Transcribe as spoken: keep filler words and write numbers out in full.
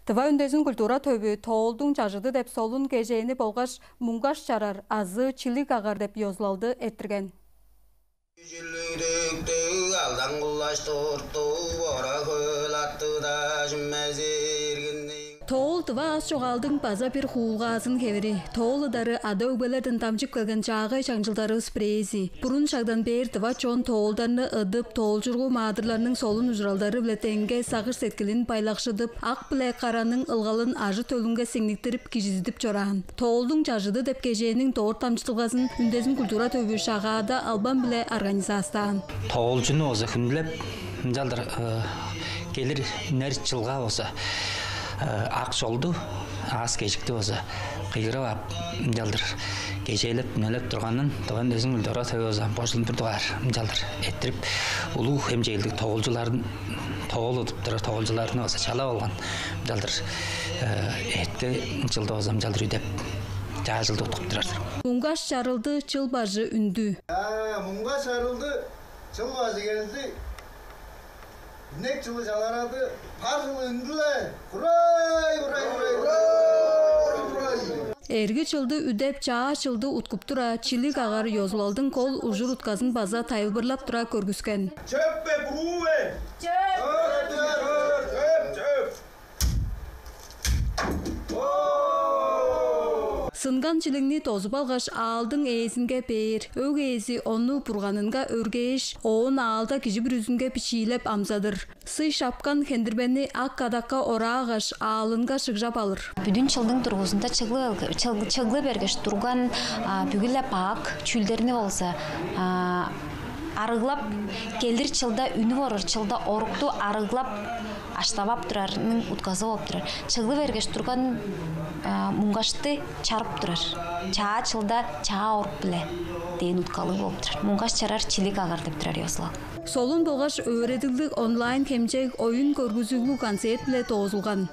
Тыва үндезин культура төвү «Тоолдуң чажыды» деп солун кежээни болгаш «Муңгаш чарар» азы «Чилиг агар» деп ёзулалды эрттирген. Чүлүгдүктүг алдан кулаш турттуг, бора хөөл аттыда чүмези иргинниг. Тоол — тыва ас чогаалдың база бир хуулгаазын хевири. Тоол ыдары ада-өгбелерден дамчып келген чаагай чаңчылдарывыс бирээзи. Бурун шагдан бээр тыва чон тоолдарны ыдып, тоолчургу маадырларның солун ужуралдары-биле деңге сагыш-сеткилин байлакшыдып, ак биле караның ылгалын ажы-төлүнге сиңниктирип, кижизидип чораан. «Тоолдуң чажыды» деп кежээниң дорт дамчыдылгазын үндезин культура төвү Шагаада албан-биле организастаан. Тоолчуну болза хүндүлеп, ынчалдыр, э, келир үнер чылга болза, э, ак чолду, аас-кежикти болза кыйгырып ап, ынчалдыр кежээлеп, үнелеп турганын Тыва үндезин культура төвү болза божулун бир дугаар ынчалдыр эрттирип, улуг хемчээлдиг тоолчуларын, тоол удуп турар тоолчуларны болза чалап алган, ынчалдыр, э, эрткен чылды болза ынчалдыр үдеп, чаа чылды уткуп турар-дыр. Муңгаш чарылды, чыл бажы үндү. А, муңгаш чарылды, чыл бажы келди. Инек чылы чаларады, бар чылы үндү-ле. Хурай, хурай, хурай, хурай, хурай. Эрги чылды үдеп, чаа чылды уткуп тура, «Чилиг агар» ёзулалдың кол ужур-утказын база тайылбырлап тура көргүскен. Чөп бе, буруу бе? Чөп! Чөп, чөп, чөп, чөп. Сынган чилигни дозуп алгаш, аалдың ээзинге бээр. Өг ээзи ону бурганынга өргээш, оон аалда кижи бүрүзүнге бичиилеп амзадыр. Сый шапкан хендирбени ак кадакка ораагаш, аалынга шыгжап алыр. Бүдүн чылдың дургузунда чыглы, чыл-, чыглы бергеш турган, а, бүгү-ле бак чүүлдерни болза, а, арыглап, келир чылда, үнүп орар чылда орукту арыглап, аштап ап турарының утказы болуп турар. Чыглы бергеш турган, а, муңгашты чарып турар. Чаа чылда чаа орук-биле дээн уткалыг болуп турар. «Муңгаш чарар, чилиг агар» деп турар ёзулал. Солун болгаш өөредиглиг онлайн хемчег оюн-көргүзүглүг концерт-биле доозулган.